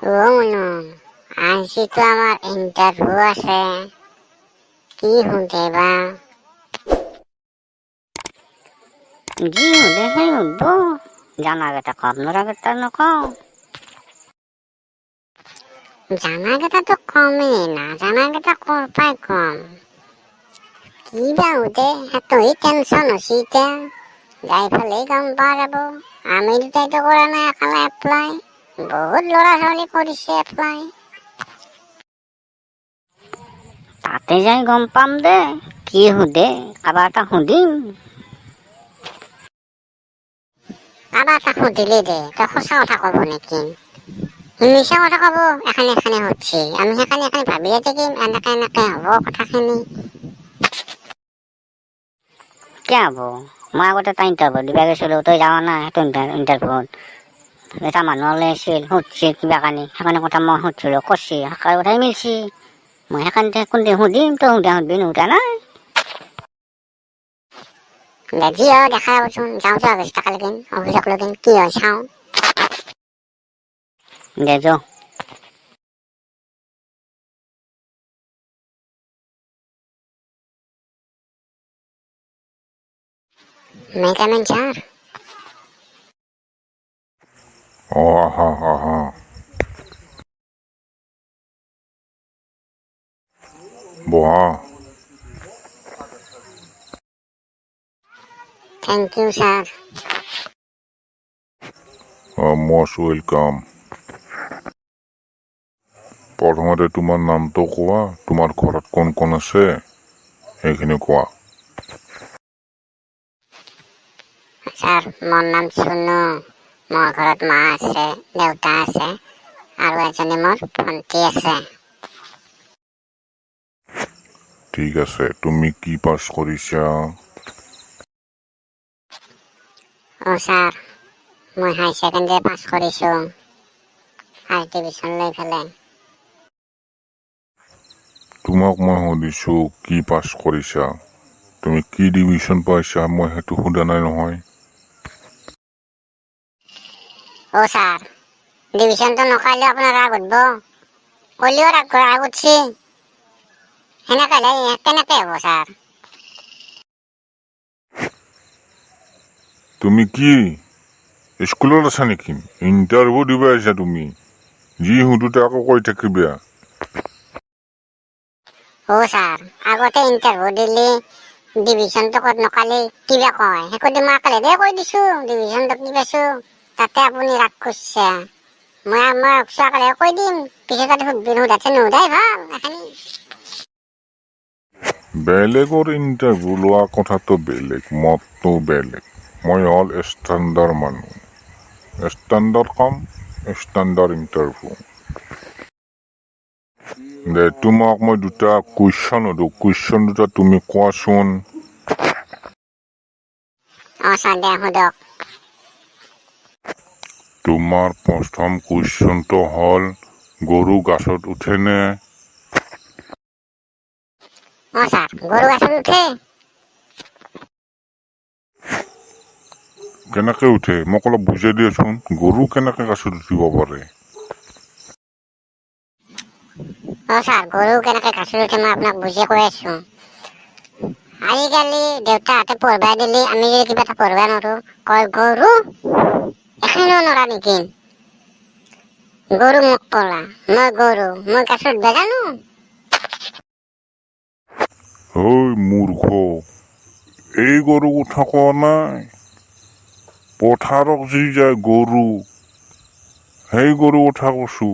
অ' মুনু, আজিতো আমাৰ ইণ্টাৰভিউ আছে। কি সোধে বা? যি সোধে সেই সুধব। জানাকেইটা কম, নৰাকেইটা নকওঁ। জানাকেইটাতো কমেই, নাজানাকেইটা ক'ৰ পৰাই কম? কি বা সোধে, সেইটোহে টেনচন হৈছে এতিয়া। যাই পেলাই গম পোৱা যাব। আমি দুটাইতো কৰা নাই একেলা এপ্লাই, বহুত ল'ৰা ছোৱালী কৰিছে এপ্লাই। তাতে যাই গম পাম দে কি সোধে, কাৰোবাৰ এটা সুধিম। কাৰোবাৰ এটা সুধিলি দে, তই সঁচা কথা ক'ব নেকি? সি মিছা কথা ক'ব। এখানি এখানি সুধছি, আমি সেইখানি এখানি ভাবিয়ে থাকিম এনেকে এনেকে হ'ব কথাখিনি। কিয় হ'ব? মই আগতে এটা ইণ্টাৰভিউ দিব গৈছিলোঁ, তই যোৱা নাই সেইটো ইণ্টাৰভিউত। এটা মানুহ ওলাই আহিছিল, সুধছিল কিবা কানি, সেইখিনি কথা মই সুধছিলোঁ, কৈছি, সেইখিনি কথাই মিলছি। মই সেইকাৰণে কোনটো সুধিম, তই সোধা সুধবি, নুসুধা নাই। দে যি হয় দেখা যাবচোন। যাওঁ যাওঁ অফিচ তাকালৈকে, অফিচক কি হয় চাওঁ। দে যো। May come in, sir? অঁ, আহা আহা, বহা। Thank you, sir. Most welcome. প্ৰথমতে তোমাৰ নামটো কোৱা, তোমাৰ ঘৰত কোন কোন আছে সেইখিনি কোৱা। ছাৰ, মোৰ নাম চুনু। মোৰ ঘৰত মা আছে, দেউতা আছে আৰু এজনী মোৰ ভণ্টি আছে। ঠিক আছে, তুমি কি পাছ কৰিছা? অঁ ছাৰ, মই হাই ছেকেণ্ডেৰী পাছ কৰিছোঁ, ফাৰ্ষ্ট ডিভিশ্যন লৈ পেলাই। তোমাক মই সুধিছোঁ কি পাছ কৰিছা, তুমি কি ডিভিশ্যন পাইছা মই সেইটো সোধা নাই নহয়। অ' ছাৰ, ডিভিশ্যনটো নকৰিলে আপোনাৰ ৰাগ উঠব। ক'লেও ৰাগ উঠছি। সেনেকে হ'লে কেনেকে হ'ব ছাৰ? তুমি কি স্কুলত আছা নেকি? ইণ্টাৰভিউ দিব আহিছা তুমি? যি সুধো তাকে কৈ থাকিবা। অ' ছাৰ, আগতে ইণ্টাৰভিউ দিলে ডিভিশ্যনটো ক'ত নকালি কিবা কয়, সেইকদি মই একেলগে কৈ দিছোঁ ডিভিশ্যনটো কি পাইছোঁ, তাতে আপুনি ৰাগ কৰিছে। মই মই একেলগে কৈ দিম, পিছত তাতে সুধবি, সোধাতছে নুসুধাই ভাল এখানি। বেলেগৰ ইণ্টাৰভিউ লোৱা কথাটো বেলেগ, মতটো বেলেগ। মই হ'ল ষ্টেণ্ডাৰ্ড মানুহ, ষ্টেণ্ডাৰ্ড কাম, ষ্টেণ্ডাৰ্ড ইণ্টাৰভিউ। দে, তোমাক মই দুটা কুৱেশ্যন সোধোঁ, কুৱেশ্যন দুটা তুমি কোৱাচোন। অঁ ছাৰ, দে সোধক। তোমাৰ প্ৰথম কুৱেশ্যনটো হ'ল, গৰু গাছত উঠেনে? অঁ ছাৰ, গৰু গাছত উঠে। কেনেকে উঠে মোক অলপ বুজাই দিয়াচোন, গৰু কেনেকে গাছত উঠিব পাৰে? অঁ ছাৰ, গৰু কেনেকে গাছত উঠে মই আপোনাক বুজি কৈ আছোঁ। আজিকালি দেউতাহঁতে পঢ়বা দিলে আমি যদি কিবা এটা পঢ়বা নোৱাৰোঁ, কয় গৰু এখনেও নৰা নেকি, গৰু মোক কলা, মই গৰু, মই গাছত উঠবা জানো। ঐ মূৰ্খ, এই গৰু কথা কোৱা নাই, পথাৰত যি যায় গৰু, সেই গৰু কথা কৈছোঁ।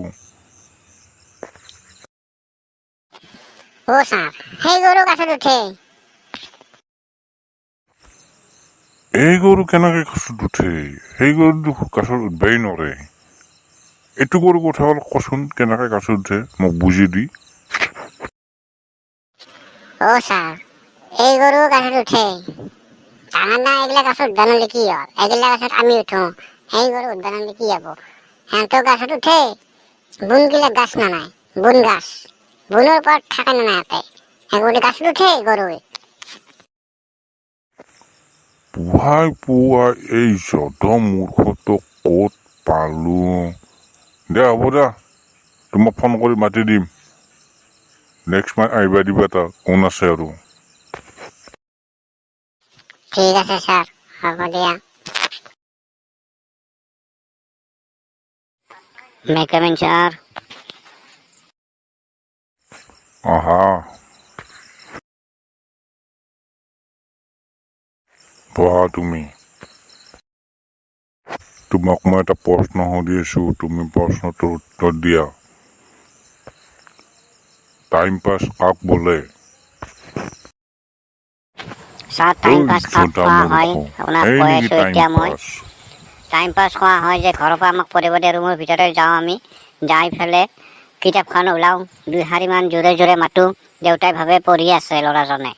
অ' ছাৰ, সেই গৰু গাছত উঠে। এই গৰু কেনেকে গাছত উঠে? সেই গৰুটো গাছত উঠবাই নৰে। এইটো গৰু কথা অলপ কচোন, কেনেকে গাছত উঠে মোক বুজি দি। অ' ছাৰ, এই গৰু গাছত উঠে। ডাঙৰ ডাঙৰ এইগিলা গাছত উঠবা নোৱাৰিলে কি হ'ল, এইগিলা গাছত আমি উঠো, সেই গৰু উঠবা নোৱাৰিলে কি হ'ব? সিহঁতৰ গাছত উঠে। বনগিলা গাছ নানাই, বন গাছ, বনৰ ওপৰত থাকে না সিহঁতে, সেইগিলা গাছত উঠে গৰুৱে। পুৱাই পুৱাই এই যধ মূৰ্খটো ক'ত পালোঁ। দে হ'ব দে, তোমাক ফোন কৰি মাতি দিম। নেক্সট মাহ আহিবা দিবা, তাক কোন আছে আৰু। ঠিক আছে ছাৰ, হ'ব দিয়া। May come in sir? আহা, বহা তুমি। তোমাক মই এটা প্ৰশ্ন সুধি আছোঁ, তুমি প্ৰশ্নটোৰ উত্তৰ দিয়া। টাইম পাছ কাক বোলে? ছাৰ, টাইম ঐ পাছ কাক জোতা কোৱা হয়, মূৰ্খ, আপোনাক এই কৈ নেকি আছোঁ। টাইম এতিয়া মই পাছ? টাইম পাছ কৰা হয় যে ঘৰৰ পৰা আমাক পঢ়িব দিয়ে, ৰুমৰ ভিতৰতে যাওঁ আমি, যাই পেলাই কিতাপখন ওলাওঁ, দুই শাৰীমান জোৰে জোৰে মাতোঁ, দেউতাই ভাবে পঢ়ি আছে ল'ৰাজনে।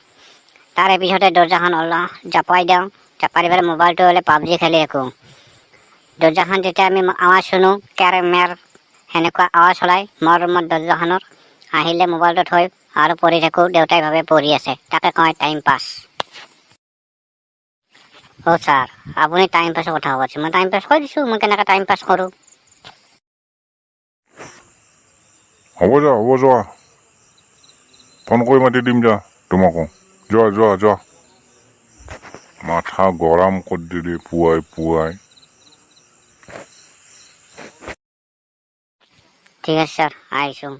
তাৰে পিছতে দৰ্জাখন ওলাওঁ, জপাই দিওঁ, জপাই দি পেলাই মোবাইলটো হ'লে পাবজি খেলি থাকোঁ। দৰ্জাখন যেতিয়া আমি আৱাজ শুনো, কেৰ মেৰ সেনেকুৱা আৱাজ ওলাই মোৰ ৰুমত দৰ্জাখনৰ, আহিলে মোবাইলটো থৈ আৰু পঢ়ি থাকোঁ, দেউতাই ভাবে পঢ়ি আছে। তাকে কয় টাইম পাছ। অ' ছাৰ, আপুনি টাইম পাছৰ কথা কৈছে, মই টাইম পাছ কৈ দিছোঁ, মই কেনেকৈ টাইম পাছ কৰোঁ। হ'ব যোৱা, হ'ব যোৱা। ফোন কৰি মাতি দিম যা তোমাকো। যোৱা যোৱা যোৱা। মাথা গৰম কৰি দিলি পুৱাই পুৱাই। ঠিক আছে ছাৰ, আহিছোঁ।